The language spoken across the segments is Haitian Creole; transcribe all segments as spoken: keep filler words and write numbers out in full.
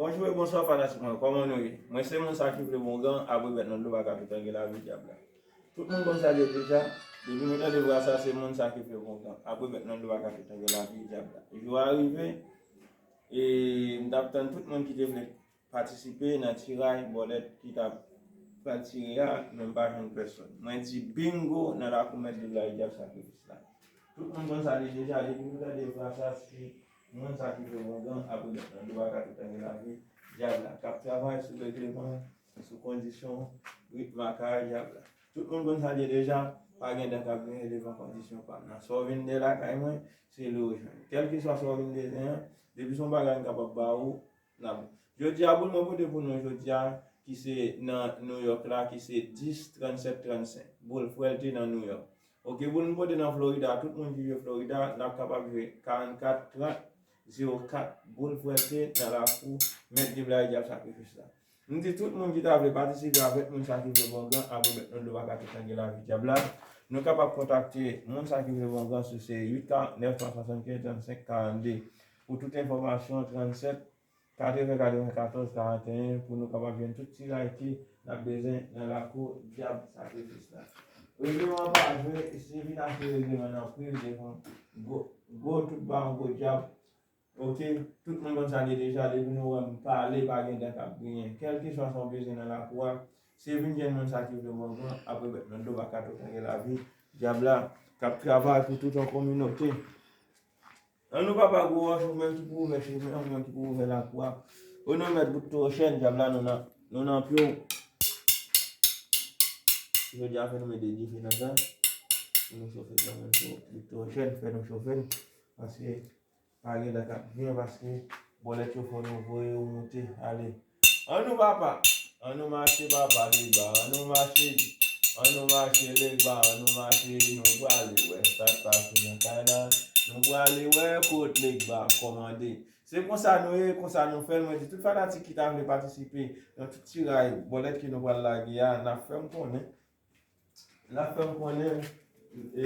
Bonjou e bonswa fanatik mwen, kòman nou ye? Mwen se moun sa ki vle bon gan, apre bèt nan dlo pa ka tou tange lavi dyab la. Tout moun konn sa l ye deja, depi nou tande vwa sa se moun sa ki vle bon gan, apre bèt nan dlo pa ka tou tange lavi dyab la. Jou a rive, e m t ap tann tout moun ki te vle patisipe nan tiray bòlèt ki t ap pral tire a, men m pa jwenn pèsòn. Mwen di bingo nan lakou mèt de blayi dyab sakrifis la. Tout moun konn sa l ye deja, depi nou tande vwa sa se moun sa ki vle bon gan, apre bèt nan dlo pa ka tou tange lavi dyab la, k ap travay sou regleman, sou kondisyon ritm a kay dyab la. Tout moun konn sa l ye deja, pa gen dan k ap griyen devan kondisyon pa m nan. Sa w vin de lakay mwen, se li w jwenn. Kèlkeswa sa w vin de zen an, depi se yon bagay m kapab ba ou, n ap. Jodi a, boul mwen pote pou nou jodi a, ki se nan New York la, ki se dis trannsèt trannsenk. Boul frèlte nan New York. Oke, boul m pote nan Florida, tout moun ki jwe Florida, n ap kapab jwe karannkat trant zewo kat, boul frèlte nan lakou mèt de blayi dyab sakrifis la. M di tout moun ki ta vle patisipe avèk moun sa ki vle bon gan, apre bèt nan dlo pa ka tou tange lavi dyab la. Nou kapab kontakte moun sa ki vle bon gan sou se uit karant nèf san swasannkenz trannsenk karannde. Pou tout enfòmasyon, trannsèt katreven katrevenkatòz karanteyen pou nou kapab jwenn tout tiray ke n ap bezwen nan lakou dyab sakrifis la. Regleman pa jwe, si vin achte regleman nan pri devan gwo, gwo tout ba yon gwo dyab. Oke, tout moun konn sa l ye deja, depi nou wè m pale, pa gen dan k ap griyen. Kèlkeswa sa w bezwen nan lakou a, se vin jwenn moun sa ki vle bon gan, apre bèt nan dlo pa ka tou tange lavi dyab la, k ap travay pou tout yon kominote. An nou papa gwo wòch, ou menm ki pou ouvè chimen, ou menm ki pou ouvè lakou a. O non mèt bout to chèn, dyab la nou nan, nou nan pye w. Jodi a fè nou mete dife nan sa. Pou nou chofe kanmenm tou. Bout to chèn, fè nou chofe l. Paske pa gen dan k ap byen, paske bòlèt yo fò nou voye yo moute. Ale. An nou papa, an nou mache papa Legba, an nou mache, an nou mache Legba, an nou mache nou prale wè sa k pase nan kay la, nou prale wè kot Legba kòmande. Se konsa nou ye, konsa nou fè l. Mwen di tout fanatik ki ta vle patisipe nan tout tiray bòlèt ke nou pral lage a, n ap fè m konnen. N ap fè m konnen, e,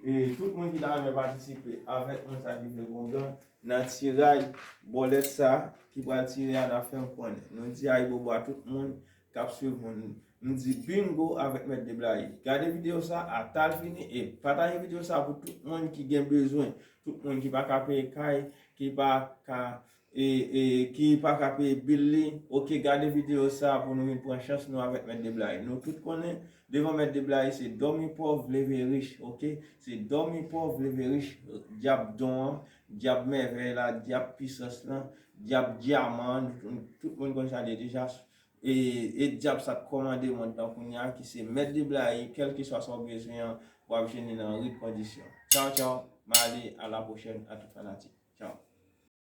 e, tout moun ki ta renmen patisipe avèk moun sa ki vle bon gan nan tiray bòlèt sa ki pral tire a, n ap fè m konnen. Nou di ayibobo a tout moun k ap swiv mwen. M di bingo avèk mèt de blayi. Gade videyo sa atal fini e pataje videyo sa pou tout moun ki gen bezwen, tout moun ki pa ka peye kay, ki pa ka e, e, ki pa ka peye bil li, oke, gade videyo sa pou nou vin pran chans nou avèk mèt de blayi. Nou tout konnen, devan mèt de blayi, se dòmi pòv, leve rich, oke? Se dòmi pòv, leve rich, dyab don an, dyab mèvèy la, dyab pisans lan, dyab dyaman an, nou tout moun konn sa l ye deja. E, e dyab sa k kòmande mond lan kounye a, ki se mèt de blayi, kèlkeswa sa w bezwen an, w ap jwenn li nan rit kondisyon. Tchaw, tchaw, m ale, a la pwochèn, a tout fanatik. Tchaw.